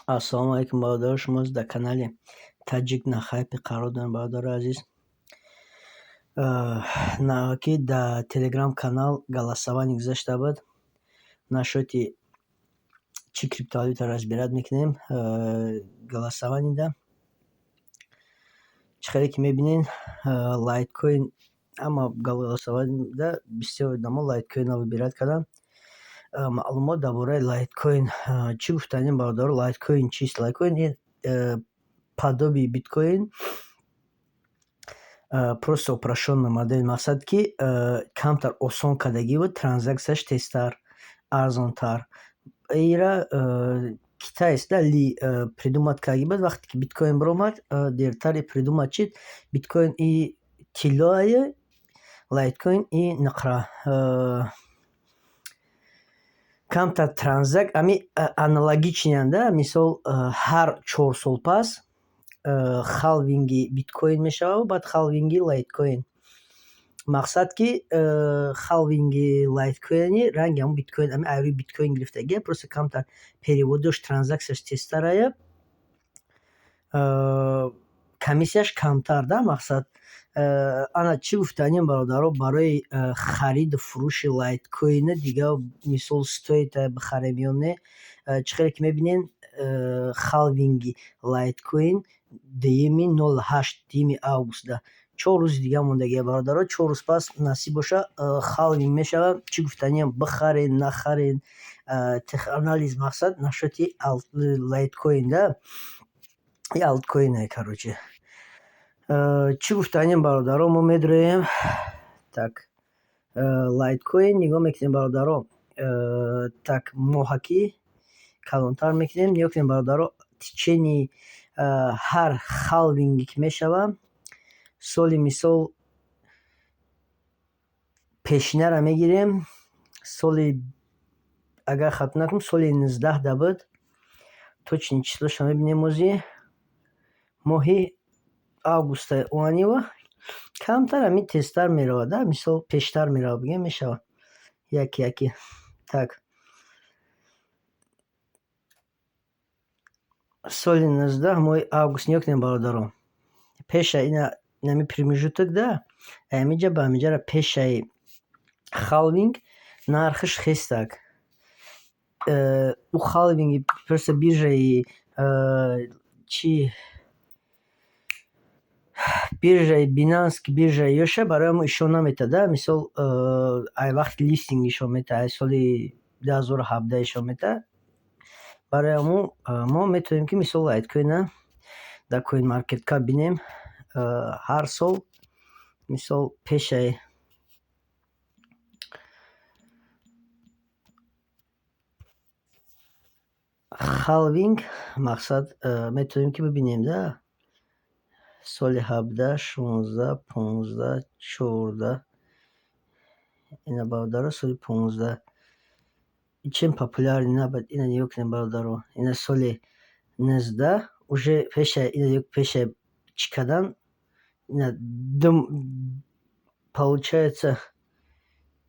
Ассалому алайкум, бародаро, шумо дар канали Таҷик на хайпе қарор дорем, бародарои азиз. Наваки дар телеграм канал голосование гузашта буд насчёти чӣ криптовалюта разбирать мекунем голосованиеда. Чӣ хеле ки мебинед, лайткоин ҳама голосованиеда бисёр одамо лайткоинро выбирать карданд. Маълумот дар бораи лайткоин чӣ гуфтанем, бародаро? Лайткоин чист? Лайткоин подобие биткоин, просто упрощённая модель. Мақсад, ки камтар осон кардагӣ буд, транзаксияш тезтар, арзонтар. Ира китаец да Ли придумать кардагӣ буд. Вақте ки биткоин биромад, дертар придумать шид. Биткоин и тиллоае, лайткоин и нуқра. Камтар транзак ами аналогичныянд да. Мисол, ҳар 4 сол пас халвинги биткоин мешавад, баъд халвинги лайткоин. Мақсад, ки халвинги лайткоини ранги ҳамун биткоин, ами аз рӯи биткоин гирифтагия, просто камтар переводош, транзаксияш тезтарая, комиссияш камтар да. Мақсад, ана чӣ гуфтанем, бародаро, барои хариду фурӯши лайткоина дига, мисол, стоит бихарем ё не? Чӣ хеле ки мебинед, халвинги лайткоин 2-и 08, 2-юми августда, 4 рӯзи дига мондагия, бародаро. 4 рӯз пас, насиб боша, халвинг мешавад. Чӣ гуфтаниям, бихарен, нахарен? Теханализ, мақсад, насчёти лайткоин да, и алткоине, короче. Чӣ гуфтанем, бародаро? Мо медроем, так, лайткоин нигоҳ мекунем, бародаро. Так, моҳакӣ калонтар мекунем. Нигоҳ кунем, бародаро, течение ҳар халвинге ки мешавад, соли, мисол, пешинаро мегирем. Соли, агар хато накунам, соли 19-да буд. Точный числошро мебинем ози. Моҳи августа оанива камтар ҳамин тезтар меравад, мисол, пештар меравад, бигем, мешавад яке яке. Так, соли 19, моҳи август. Нигоҳ кунем, бародарон, пеша ина инами промежуток да, ҳаминҷа ба ҳаминҷара пешаи халвинг нархаш хестак. Ӯ халвинги просто биржаи чи, биржаи Бинанс, ки биржаи ёша, барои ҳамон ишон наметавад да. Мисол, ай вақти листинг ишон метавад, ай соли 2017 ишон метавад. Барои ҳамон мо метавонем, ки, мисол, лайткоина дар CoinMarketCap бинем. Ҳар сол, мисол, пешаи халвинг, мақсад, метавонем, ки бибинем да. Соли 17, 16, 15, 14, ина, бародаро, соли 15 чем популярный набуд. Ина нигоҳ кунем, бародаро, ина соли 19 уже пеша ина пеша чӣ кардан, ина ду, получается,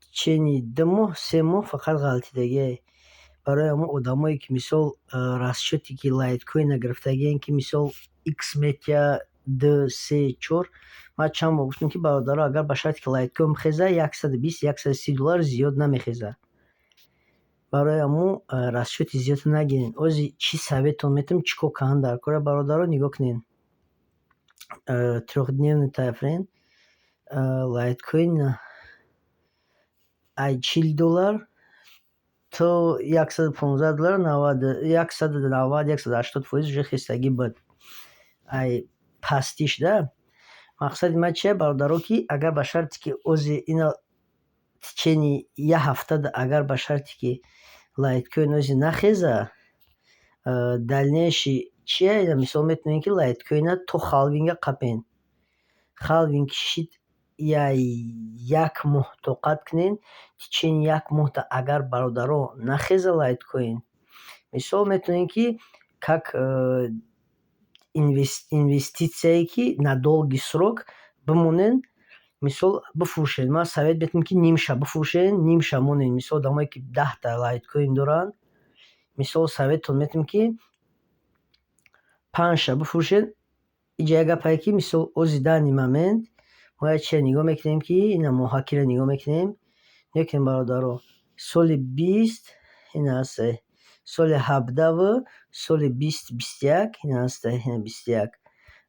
течение 2 моҳ, 3 моҳ фақат ғалтидагиае. Барои ҳамон одамое ки, мисол, расчёте ки лайткоина гирифтагиен, ки, мисол, икс метия, ду, се, чор, ман чанд бор гуфтам, ки, бародаро, агар ба шарте ки лайткоин бихезад, 120, 130 доллар зиёд намехезад. Барои ҳамон расчёти зиёд нагирен. Ози чӣ советон метавонем, чӣ кор кардан дар кора, бародаро? Нигоҳ кунед, трёхдневный таймфрейм лайткоин ай 40 доллар то 115 доллар, навад, 190, 180% уже хестагӣ буд ай пастиш да. Мақсади ман чия, бародаро? Ки агар ба шарте ки ози ина течение як ҳафтада, агар ба шарте ки лайткоин ози нахеза, дальнейший чия? Мисол, метавонем, ки лайткоина то халвинга қапен. Халвинг шид, як моҳ тоқат кунед. Течение як моҳда агар, бародаро, нахеза лайткоин, мисол, метавонем, ки как инвеститсияе ки на долгий срок бимонед, мисол, бифурӯшед. Ман совет метавонам, ки нимша бифурӯшед, нимша монед. Мисол, одамое ки 10-та лайткоин доранд, мисол, советон метавонем, ки Панҷша бифурӯшен. Иҷа як гапае, ки мисол ози данный момент мо як чизе нигоҳ мекунем, ки ина моҳакиро нигоҳ мекунем. Нигоҳ кунем, бародаро, соли 20 ина ҳастай, соли 17ву соли 2021 ина ҳастай, ина 21.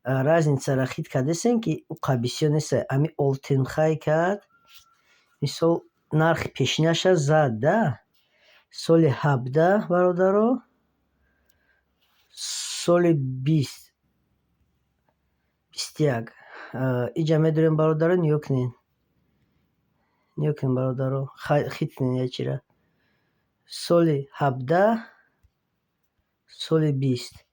Разницаро хит кардесем, ки уқа бисёр нестай. Ами all-time high кард, мисол, нархи пешинаша зад да соли 17, бародаро, соли 2021. Иҷа медорем, бародаро, нигоҳ кунед. Нигоҳ кунед, бародаро, хит кунед як чира. Соли 17, соли 20.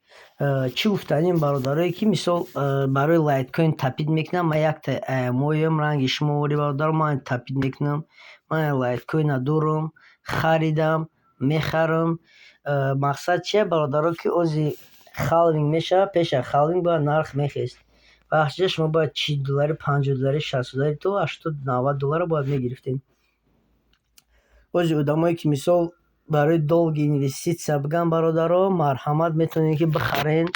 Чӣ гуфтанем, бародарое, ки мисол барои лайткоин топить мекунам? Ман якта моем ранги шумо ори, бародаро, ман топить мекунам. Ман лайткоина дорам, харидам, мехарам. Мақсад чия, бародаро, ки ози халвинг мешавад, пеш аз халвинг бояд нарх мехест. Вақтиҷа шумо бояд 40 доллари, 50 доллари, 60 доллари то 80, 90 долларро бояд мегирифтед. Ози одамое, ки мисол барои долгий инвеститсия бигӯям, бародаро, марҳамат, метавонед, ки бихарен.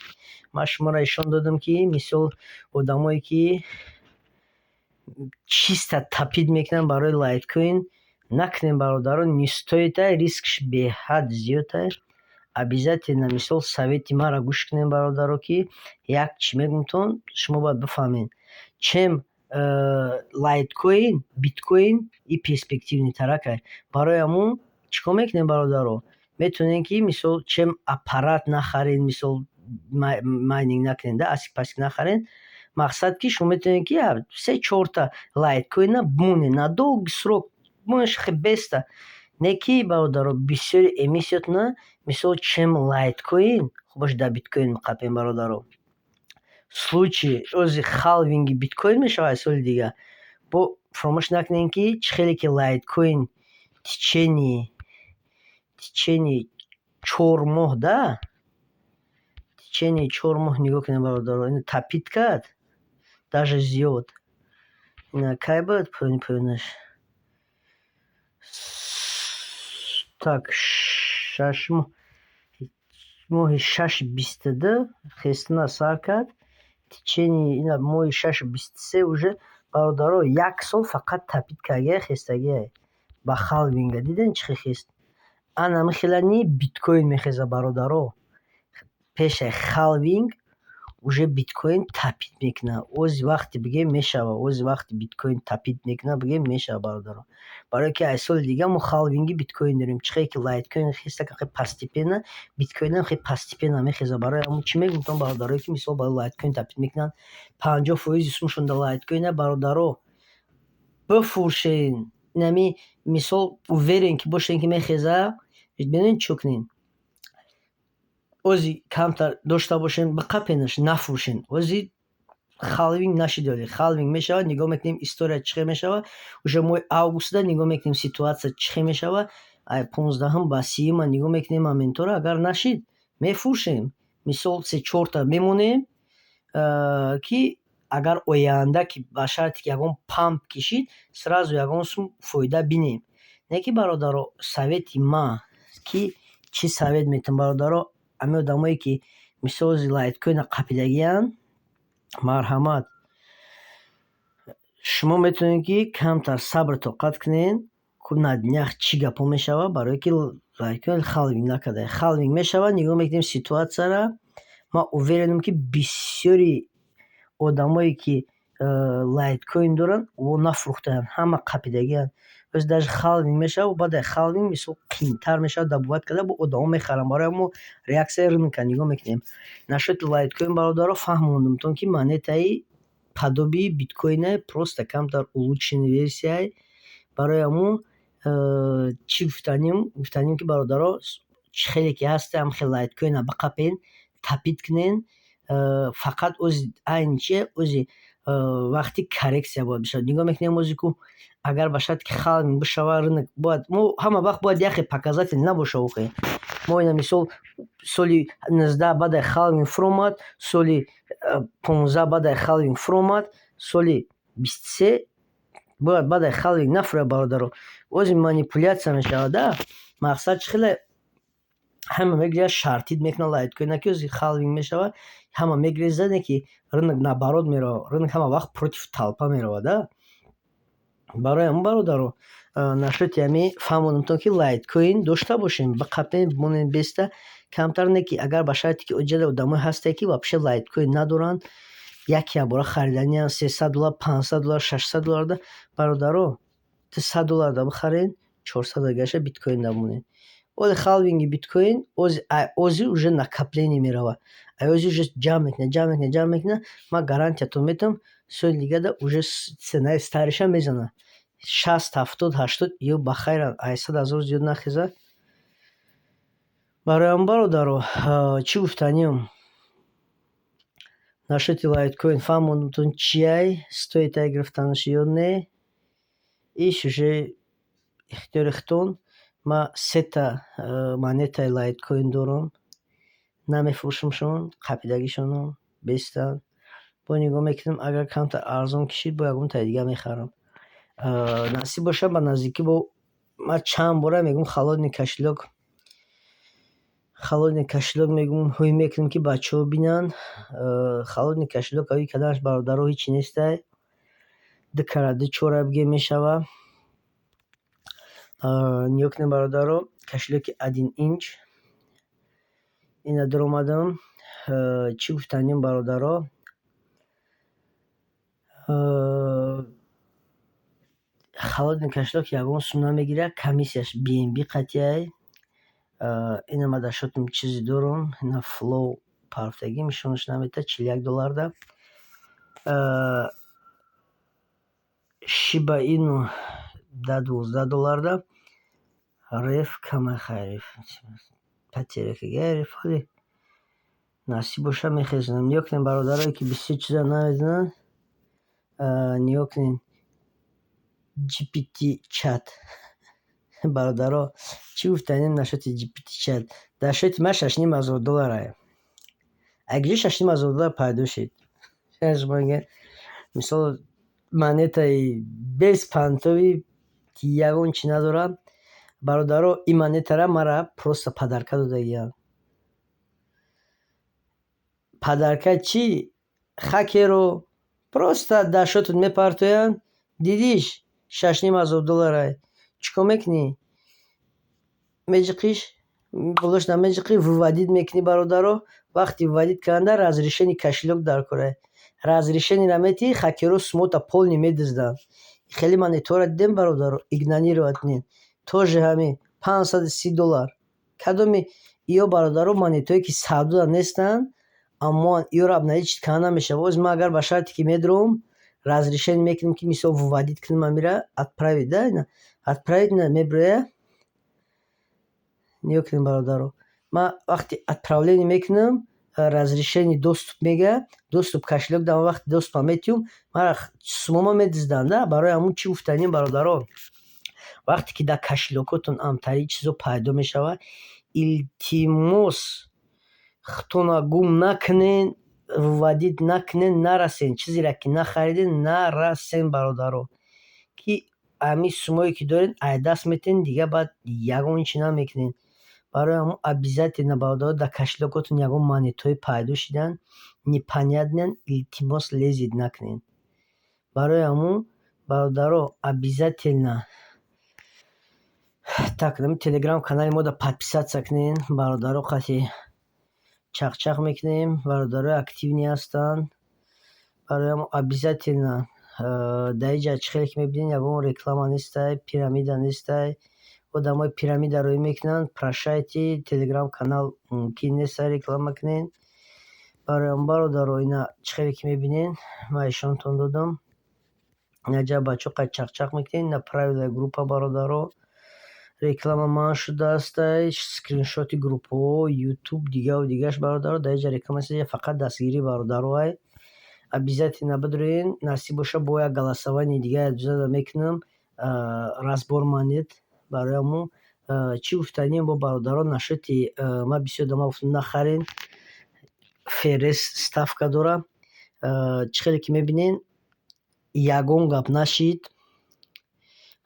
Ман шуморо нишон додам, ки мисол одамое, ки чисто топить мекунанд барои лайткоин, накунем, бародаро, не стоит, рискш беҳад зиёд. Обязательно, мисол, совети маро гӯш кунед, бародаро, ки як чӣ мегӯмтон, шумо бояд бифаҳмед: чем лайткоин, биткоин и перспективныйтаракай. Барои ҳамун чӣ кор мекунем, бародаро? Метавонем, ки мисол чем аппарат нахаред, мисол майнинг накунед да, асик пасик нахаред. Мақсад, ки шумо метавонед, ки се чорта лайткоина бимонед на долгий срок, бимонед, беста. Не ки, бародаро, бисёри эмиссиятона, мисол, чем лайткоин хубаш дар биткоин меқапем, бародаро. Случай ози халвинги биткоин мешавад соли дига, бо фаромӯш накунед, ки чӣ хеле ки лайткоин течение 4 моҳ да, течение 4 моҳ, нигоҳ кунед, бародаро, ина топить кард, даже зиёд. Ина кай буд поёни поёнаш? Так, 6 моҳ, моҳи шаши 22 хестана сар кард, течение ина моҳи шаши 23 уже, бародаро, як сол фақат топить кардагиай, хестагиай. Ба халвинга дидем, чӣ хел хест. Ана ҳамин биткоин мехезад, бародаро. Пешаи халвинг уже биткоин топить мекунад. Ози вақте бигем, мешавад, ози вақте биткоин топить мекунад, бигем, мешавад, бародаро. Барое ки аз соли дига мо халвинги биткоин дорем. Чӣ хеле ки лайткоин хеста хеле постепенно, биткоинам хеле постепенно мехезад. Барои ҳамун чӣ мегӯм, бародарое, ки мисол барои лайткоин топить мекунанд, 50 фоизи сумшон дар лайткоина, бародаро, бифурӯшен. Инами мисол уверен ки бошем, ки мехезад, медонед чӣ кунед? Ози камтар дошта бошем, биқапенаш, нафурӯшен. Ози халвинг нашида, халвинг мешавад, нигоҳ мекунем, история чӣ хел мешавад. Уже моҳи августда нигоҳ мекунем, ситуация чӣ хел мешавад. Ай 15-ум ба 30-ума нигоҳ мекунем моментҳоро, агар нашид, мефурӯшем. Мисол, се чорта мемонем, ки агар оянда, ки ба шарте ки ягон памп кишид, сразу ягон сум фоида бинем. Не ки, бародаро, совети ман, ки чӣ совет метиҳам, бародаро, ҳамин одамое, ки мисол лайткоина қапидагианд, марҳамат, шумо метавонед, ки камтар сабру тоқат кунед, ку на днях чӣ гапҳо мешавад, барое ки лайткоин халвинг накарда. Халвинг мешавад, нигоҳ мекунем ситуатсияро. Ман уверенам, ки бисёри одамое, ки лайткоин доранд, во нафурӯхтаанд, ҳама қапидагианд. Боз даже халвинг мешавад, баъд аз халвинг мисол қийинтар мешавад добывать карда, бо одамо мехаранд. Барои ҳамин мо реаксияи рынка нигоҳ мекунем. Насчёти лайткоин, бародаро, фаҳмондумтон, ки монетаи подобии биткоине, просто камтар улучшенный версияй. Барои ҳамун чӣ гуфтанем? Гуфтанем, ки, бародаро, чӣ хеле ки ҳаста, ҳам хел лайткоина биқапен, топить кунен. Фақат ози айни чи, ози вақти коррекция бояд бишавад. Нигоҳ мекунем ози ку агар ба шарте ки халвинг бишавад, рынок бояд мо ҳама вақт бояд як хел показатель набошад охе. Мо ина мисол соли 19 баъдаи халвинг фуромад, соли 15 баъдаи халвинг фуромад, соли 23 бояд баъдаи халвинг нафурояд, бародаро. Ози манипуляция мешавад да. Мақсад чӣ хеле? Ҳама мегирад, шортить мекунад лайткоина, ки ози халвинг мешавад, ҳама мегирезад, не ки рынок наоборот меравад, рынок ҳама вақт против толпа меравад, да. Барои ҳамун, бародаро, насчёти ҳамин фаҳмондамтон, ки лайткоин дошта бошем, биқапем, бимонем беста камтар, не ки агар ба шарте ки оҷада одамое ҳастае, ки вообще лайткоин надоранд, як якбора хариданиянд 300 доллар, 500 доллар, 600 доллар да. Бародаро, ту 100 доллар да бихарен, 400 дигараша биткоин да бимонед. Оли халвинги биткоин ози уже накопление меравад, ози уже ҷамъ мекунад, ҷамъ мекунад, ҷамъ мекунад. Ман гарантиятон метавам, соли дигар да уже ценаи стариша мезанад 60, 70, 80 ё ба хайранд, ай 100 000 зиёд нахезад. Барои ҳамун, бародаро, чӣ гуфтаниям насчёти лайткоин? Фаҳмондамтон, чиай, стоит ай гирифтанаш ё не, иш уже ихтиёри худтон. Ман сета монетаи лайткоин дорам, намефурӯшамшон, қапидагишонам бестанд. Бо нигоҳ мекунам, агар камтар арзон кишид, бо ягонтаи дига мехарам. Насиб бошад, ба наздикӣ бо ман чанд бора мегӯм холодный кошелёк, холодный кошелёк мегӯм, ҳӯй мекунем, ки бачаҳо бинанд. Холодный кошелёк ҳӯй карданаш, бародаро, ҳечи нестай, ду кара ду чора бигем мешавад. Нигоҳ кунед, бародаро, кошелёки один инч ина дуромадам. Чӣ гуфтанем, бародаро? Холодный кошелёк ягон сум намегирад, комиссияш BNB қатъиай. Ина ман дар счётам чизе дорам, ина флоу парфтагӣ нишонаш наметиҳад, 41 долларда. Шиба Ину 10, 12 долларда. Реф камай, хай, реф потеря кардагиай, реф ҳоли насиб бошад, мехезонем. Нигоҳ кунед, бародарое, ки бисёр чизро намедонанд, нигоҳ кунед, GPT чат. Бародаро, чӣ гуфтанем насчёти GPT чат? Дар счёти ман 6500 долларае. Агиҷо 6500 доллар пайдо шид? Шумо мегӯед, мисол, монетаи беспонтовый, ягон чӣ надорад. Бародаро, ин монетара мара просто подарка додагиянд. Подарка чӣ? Хакеро просто дар счётат мепартоянд, дидиш, 6500 долларай. Чӣ кор мекунӣ? Меҷиқиш, болош намеҷиқӣ, выводить мекунӣ, бародаро. Вақти выводить кардан разрешение кошелёк дар корае. Разрешениеро метиҳӣ, хакерҳо суммота полный медузданд. Хеле монетаҳоро дидем, бародаро, игнорировать кунед. Тоже ҳамин 530 доллар. Кадоми иё, бародаро, монетаҳое, ки савдода нестанд, аммо иёро обналичить кардан намешавад. Оз ман агар ба шарте ки медурам, разрешение мекунем, ки мисол выводить кунем амира, отправить да, ина отправить мебирояд. Нигоҳ кунед, бародаро, ман вақте отправление мекунам, разрешение доступ мегӯяд, доступ кошелёк дар он вақти доступа метиҳум, мара сумома медузданд, да. Барои ҳамун чӣ гуфтанем, бародаро? Вақте ки дар кошелёкотон амтари чизо пайдо мешавад, илтимос, худтонро гум накунед, выводить накунед, нарасен. Чизеро ки нахаридед, нарасен, бародаро, ки ҳамин суммое, ки доред, ай даст метиҳед, дига баъд ягон чӣ намекунед. Барои ҳамун обязательно, бародаро, дар кошелёкотон ягон монетаҳое пайдо шиданд, непонятныянд, илтимос, лезить накунед. Барои ҳамун, бародаро, обязательно так ҳамин телеграм канали моро подписаться кунед, бародаро. Қати чақчақ мекунем, бародарои активный ҳастанд. Барои ҳамун обязательно дар ин ҷа, чӣ хеле ки мебинед, ягон реклама нестай, пирамида нестай. Одамои пирамида рӯй мекунанд, прощайте, телеграм канал мумкин нест реклама кунед. Барои ҳамун, бародаро, ина чӣ хеле ки мебинед, ман ишонтон додам. Ина ҷа бачаҳо қати чақчақ мекунем, ина правилаи группа, бародаро. Реклама манъ шудаастай, скриншоти группаҳо, ютуб, дигаву дигараш, бародаро, дар ин ҷа реклама нест, фақат дастгирии бародароай. Обязательно бидурен, насиб бошад, бо як голосование дига якҷоя мекунам, разбор монет. Барои ҳамун чӣ гуфтанием бо бародарон насчёти ман бисёр одамон гуфтам, нахарен, ФРС ставка дорад. Чӣ хеле ки мебинед, ягон гап нашид.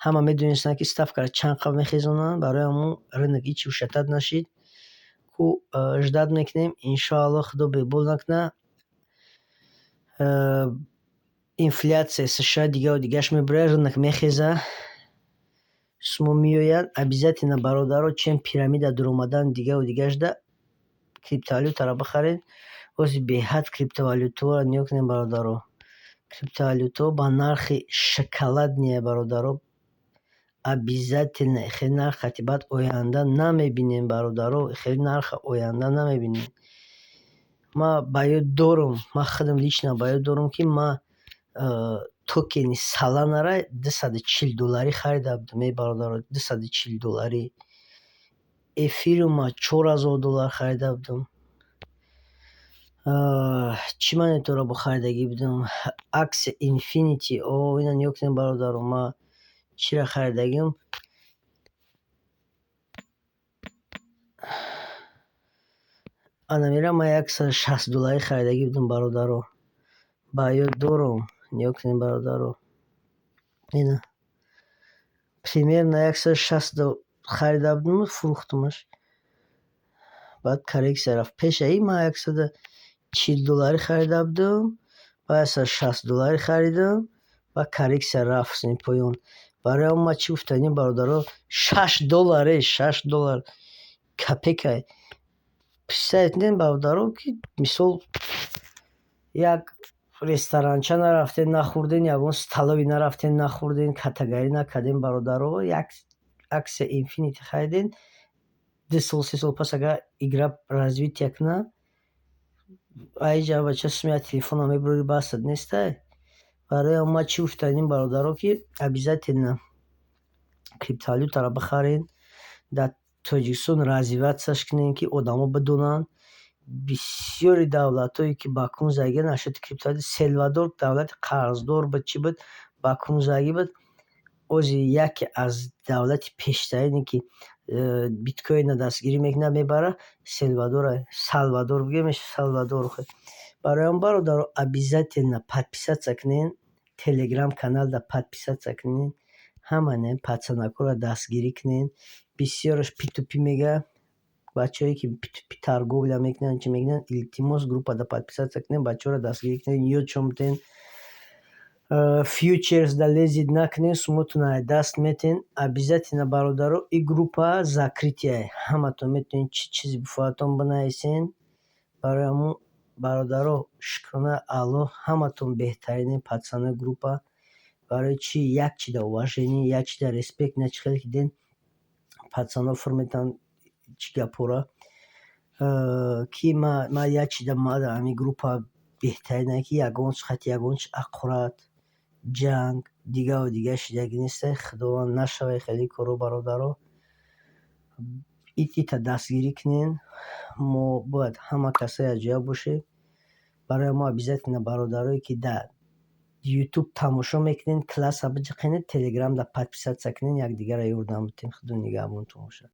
Ҳама медонистанд, ки ставкаро чанд қабл мехезонанд, барои ҳамун рынок ҳеҷ ушатат нашид. Ку ждать мекунем, иншоалло, Худо бебол накунад. Инфляция США, дигару дигараш мебирояд, рынок мехезад, сумо меоянд. Обязательно, бародаро, чем пирамида дуромадан, дигару дигарашда, криптовалютаро бихаред. Ози беҳад криптовалютаҳоро нигоҳ кунед, бародаро. Криптовалютаҳо ба нархи шоколадные, бародаро. Обязательно хеле нарх қати баъд оянда намебинем, бародаро, хеле нарха оянда намебинем. Ман ба ёд дорум, ман худам лично ба ёд дорум, ки ман токени Соланара 240 долларӣ харида будам, эй бародаро, 240 долларӣ. Эфириума 4000 доллар харида будам. Чӣ монетаро бо харидагӣ будам? Axie Infinity. О, ина нигоҳ кунед, бародаро, ман чиро харидагим. Анамира ман 160 долларӣ харидагӣ будам, бародаро. Ба ёд дорум, нигоҳ кунед, бародаро. Ина. Примерно 160 харида будаму фурӯхтумаш. Баъд коррекция рафт. Пеша ин ман 140 долларӣ харида будам, баъд 160 долларӣ харидам, баъд коррекция рафт поён. Барои ҳамон ман чӣ гуфтанем, бародаро, 6 доллар, э, 6 доллар копейка. Представить кунед, бародаро, ки мисол як ресторанча нарафтем, нахӯрдем, ягон столовый нарафтем, нахӯрдем, катагарӣ накардем, бародаро, як Axie Infinity харидем, 2 сол, 3 сол пас агар игра развитие кунад, аиҷа, бача, суми телефонам мебурӣ, басат нестай. Барои ҳамон ман чӣ гуфтанем, бародаро, ки обязательно криптовалютаро бихаред, дар Тоҷикистон развиваться ш кунем, ки одамо бидонанд. Бисёри давлатҳое, ки ба кунзагианд насчёти криптовалюта, Сальвадор давлати қарздор буд, чӣ буд, ба кунзагӣ буд. Ози яке аз давлати пештарине, ки биткоинро дастгирӣ мекунад, мебарад, Сальвадора, Салвадор бигӯем, Салвадор. Барои ҳамон, бародаро, обязательно подписаться кунед, Телеграм каналда подписаться кунед, ҳама наин пацанакҳоро дастгирӣ кунед. Бисёраш P2P мегӯяд. Бачаҳое, ки P2P торговля мекунанд, чӣ мекунанд, илтимос, группада подписаться кунед, бачаҳоро дастгирӣ кунед, ёдшон бидиҳед. Фьючерс да лезить накунед, суммотонро аз даст метиҳед. Обязательно, бародаро, ин группа закрытый. Ҳаматон метавонед чӣ чизе бихоҳадтон бинависед. Барои ҳамон, бародаро, шукронаи Аллоҳ, ҳаматон беҳтаринед, пацанои группа. Барои чӣ? Як чида уважение, як чида респект, на чӣ хеле ки дидем, пацано фур метаванд чӣ гапҳоро, ки ман як чида ҳамин группа беҳтарине, ки ягон хати, ягон чи ақурат, ҷанг, дигару дигар шидагӣ нестай. Худованд, нашавад хеле корҳо, бародаро. Ита дастгирӣ кунед. Мо бояд ҳама каса якҷоя бошем. Барои мо обязательно, бародарое, ки дар Ютуб тамошо мекунед, класса биҷиқенед, Телеграмда подписаться кунед, якдигарро ёрдам бидиҳем. Худо нигаҳбонтон бошад.